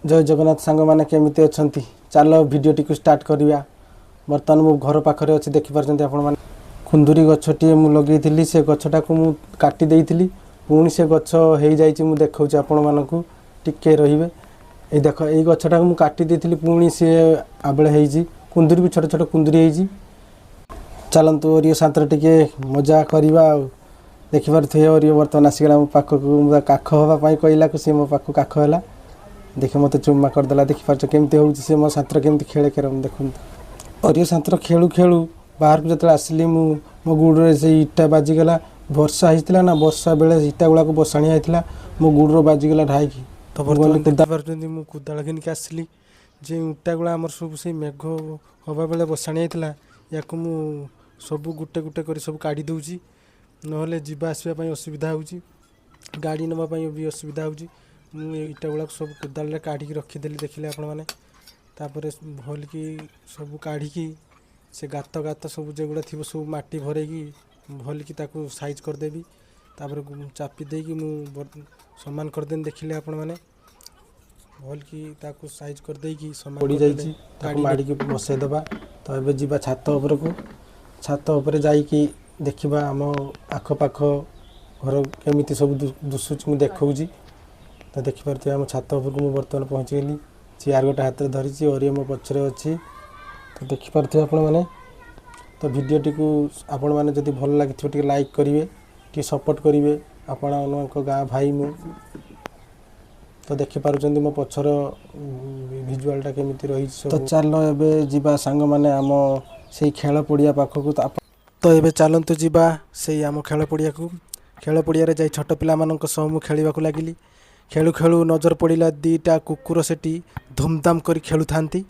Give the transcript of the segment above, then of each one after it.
ଜୟ ଜଗନ୍ନାଥ ସାଙ୍ଗମାନେ, କେମିତି ଅଛନ୍ତି? ଚାଲ ଭିଡ଼ିଓଟିକୁ ଷ୍ଟାର୍ଟ କରିବା। ବର୍ତ୍ତମାନ ମୁଁ ଘର ପାଖରେ ଅଛି। ଦେଖିପାରୁଛନ୍ତି ଆପଣମାନେ, କୁନ୍ଦୁରି ଗଛଟିଏ ମୁଁ ଲଗେଇଥିଲି। ସେ ଗଛଟାକୁ ମୁଁ କାଟି ଦେଇଥିଲି, ପୁଣି ସେ ଗଛ ହେଇଯାଇଛି। ମୁଁ ଦେଖାଉଛି ଆପଣମାନଙ୍କୁ, ଟିକେ ରହିବେ। ଏଇ ଦେଖ, ଏଇ ଗଛଟାକୁ ମୁଁ କାଟି ଦେଇଥିଲି, ପୁଣି ସିଏ ଆବଳେ ହେଇଛି। କୁନ୍ଦୁରି ବି ଛୋଟ ଛୋଟ କୁନ୍ଦୁରି ହେଇଛି। ଚାଲନ୍ତୁ, ଓରିଓ ସାନ୍ତରେ ଟିକେ ମଜା କରିବା। ଆଉ ଦେଖିପାରୁଥିବେ, ଓରିଓ ବର୍ତ୍ତମାନ ଆସିଗଲା ମୋ ପାଖକୁ। ମୁଁ ତାକୁ କାଖ ହେବା ପାଇଁ କହିଲାକୁ ସିଏ ମୋ ପାଖକୁ କାଖ ହେଲା। ଦେଖି ମୋତେ ଚୁମ୍ମା କରିଦେଲା। ଦେଖିପାରୁଛ କେମିତି ହେଉଛି ସେ ମୋ ସାନ୍ତ୍ର, କେମିତି ଖେଳେ ଖେଳ ଦେଖନ୍ତୁ। ଓରିଓ ସାନ୍ତ୍ର ଖେଳୁ ଖେଳୁ ବାହାରକୁ ଯେତେବେଳେ ଆସିଲି ମୁଁ, ମୋ ଗୋଡ଼ରେ ସେଇ ଇଟା ବାଜିଗଲା। ବର୍ଷା ହେଇଥିଲା ନା, ବର୍ଷା ବେଳେ ଇଟା ଗୁଡ଼ାକୁ ବସାଣିଆ ହେଇଥିଲା। ମୋ ଗୋଡ଼ର ବାଜିଗଲା ଢାଇକି। ତ ବର୍ତ୍ତମାନ ଦେଖିପାରୁଛନ୍ତି, ମୁଁ କୋଦାଳ ଘିନିକି ଆସିଲି। ଯେ ଇଟା ଗୁଡ଼ା ଆମର ସବୁ ସେଇ ମେଘ ହେବା ବେଳେ ବସାଣିଆ ହେଇଥିଲା, ୟାକୁ ମୁଁ ସବୁ ଗୋଟେ ଗୋଟେ କରି ସବୁ କାଢ଼ି ଦେଉଛି। ନହେଲେ ଯିବା ଆସିବା ପାଇଁ ଅସୁବିଧା ହେଉଛି, ଗାଡ଼ି ନେବା ପାଇଁ ବି ଅସୁବିଧା ହେଉଛି। ମୁଁ ଏ ଇଟା ଗୁଡ଼ାକୁ ସବୁ କୋଦାଳରେ କାଢ଼ିକି ରଖିଦେଲି, ଦେଖିଲେ ଆପଣମାନେ। ତାପରେ ଭଲକି ସବୁ କାଢ଼ିକି ସେ ଗାତ ଗାତ ସବୁ ଯେଗୁଡ଼ା ଥିବ, ସବୁ ମାଟି ଭରେଇକି ଭଲକି ତାକୁ ସାଇଜ୍ କରିଦେବି। ତାପରେ ଚାପି ଦେଇକି ମୁଁ ସମାନ କରିଦେଲି। ଦେଖିଲେ ଆପଣମାନେ, ଭଲକି ତାକୁ ସାଇଜ୍ କରିଦେଇକି ସମାନ ପଡ଼ି ଯାଇଛି, ତାକୁ ଗାଡ଼ି ମାଡ଼ିକି ବସେଇଦେବା। ତ ଏବେ ଯିବା ଛାତ ଉପରକୁ। ଛାତ ଉପରେ ଯାଇକି ଦେଖିବା ଆମ ଆଖପାଖ ଘର କେମିତି ସବୁ ଦୁଶୁଛି, ମୁଁ ଦେଖାଉଛି। ତ ଦେଖିପାରୁଥିବେ, ଆମ ଛାତ ଉପରକୁ ମୁଁ ବର୍ତ୍ତମାନ ପହଞ୍ଚିଗଲି। ଚେୟାର ଗୋଟେ ହାତରେ ଧରିଛି, ଓରିଓ ମୋ ପଛରେ ଅଛି। ତ ଦେଖିପାରୁଥିବେ ଆପଣମାନେ। ତ ଭିଡ଼ିଓଟିକୁ ଆପଣମାନେ ଯଦି ଭଲ ଲାଗିଥିବ, ଟିକେ ଲାଇକ୍ କରିବେ, ଟିକେ ସପୋର୍ଟ କରିବେ। ଆପଣମାନଙ୍କ ଗାଁ ଭାଇ ମୁଁ। ତ ଦେଖିପାରୁଛନ୍ତି ମୋ ପଛର ଭିଜୁଆଲଟା କେମିତି ରହିଛି ତ। ଚାଲ ଏବେ ଯିବା ସାଙ୍ଗମାନେ, ଆମ ସେଇ ଖେଳ ପଡ଼ିଆ ପାଖକୁ। ତ ଏବେ ଚାଲନ୍ତୁ ଯିବା ସେଇ ଆମ ଖେଳ ପଡ଼ିଆକୁ। ଖେଳ ପଡ଼ିଆରେ ଯାଇ ଛୋଟ ପିଲାମାନଙ୍କ ସହ ମୁଁ ଖେଳିବାକୁ ଲାଗିଲି। ଖେଳୁ ଖେଳୁ ନଜର ପଡ଼ିଲା, ଦୁଇଟା କୁକୁର ସେଠି ଧୁମଧାମ କରି ଖେଳୁଥାନ୍ତି।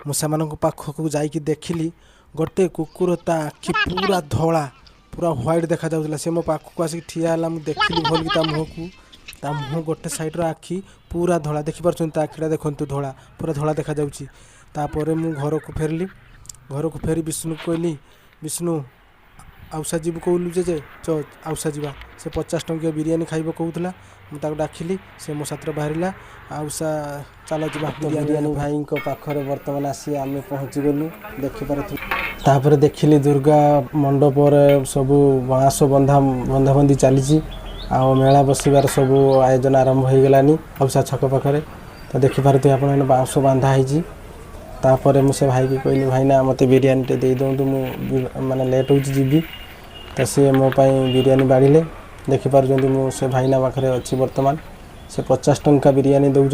ମୁଁ ସେମାନଙ୍କ ପାଖକୁ ଯାଇକି ଦେଖିଲି, ଗୋଟେ କୁକୁର ତା ଆଖି ପୁରା ଧଳା, ପୁରା ହ୍ୱାଇଟ୍ ଦେଖାଯାଉଥିଲା। ସେ ମୋ ପାଖକୁ ଆସିକି ଠିଆ ହେଲା। ମୁଁ ଦେଖିଲି ଭଲକି ତା ମୁହଁକୁ। ତା ମୁହଁ ଗୋଟେ ସାଇଡ଼୍ର ଆଖି ପୁରା ଧଳା। ଦେଖିପାରୁଛନ୍ତି, ତା ଆଖିଟା ଦେଖନ୍ତୁ, ଧଳା, ପୁରା ଧଳା ଦେଖାଯାଉଛି। ତାପରେ ମୁଁ ଘରକୁ ଫେରିଲି। ଘରକୁ ଫେରି ବିଷ୍ଣୁକୁ କହିଲି, "ବିଷ୍ଣୁ, ଆଉସା ଯିବୁ କହୁଲୁ ଯେ, ଚ ଆଉସା ଯିବା।" ସେ 50 ଟଙ୍କିଆ ବିରିୟାନୀ ଖାଇବ କହୁଥିଲା। ମୁଁ ତାକୁ ଡାକିଲି, ସେ ମୋ ସାଥିରେ ବାହାରିଲା। ଆଉସା ଚାଲ ଯିବା। ତ ବିରିୟାନୀ ଭାଇଙ୍କ ପାଖରେ ବର୍ତ୍ତମାନ ଆସି ଆମେ ପହଞ୍ଚିଗଲୁ, ଦେଖିପାରୁଥିଲୁ। ତାପରେ ଦେଖିଲି, ଦୁର୍ଗା ମଣ୍ଡପରେ ସବୁ ବାଉଁଶ ବନ୍ଧା ବନ୍ଧାବନ୍ଧି ଚାଲିଛି ଆଉ ମେଳା ବସିବାର ସବୁ ଆୟୋଜନ ଆରମ୍ଭ ହୋଇଗଲାନି ଆଉସା ଛକ ପାଖରେ। ତ ଦେଖିପାରୁଥିବେ ଆପଣମାନେ, ବାଉଁଶ ବାନ୍ଧା ହେଇଛି। ତାପରେ ମୁଁ ସେ ଭାଇକି କହିଲି, "ଭାଇନା, ମୋତେ ବିରିୟାନୀଟେ ଦେଇ ଦିଅନ୍ତୁ, ମୁଁ ମାନେ ଲେଟ୍ ହେଉଛି, ଯିବି।" ତ ସିଏ ମୋ ପାଇଁ ବିରିୟାନୀ ବାଢ଼ିଲେ। ଦେଖିପାରୁଛନ୍ତି, ମୁଁ ସେ ଭାଇନା ପାଖରେ ଅଛି ବର୍ତ୍ତମାନ। ସେ 50 ଟଙ୍କା ବିରିୟାନୀ ଦେଉଛନ୍ତି।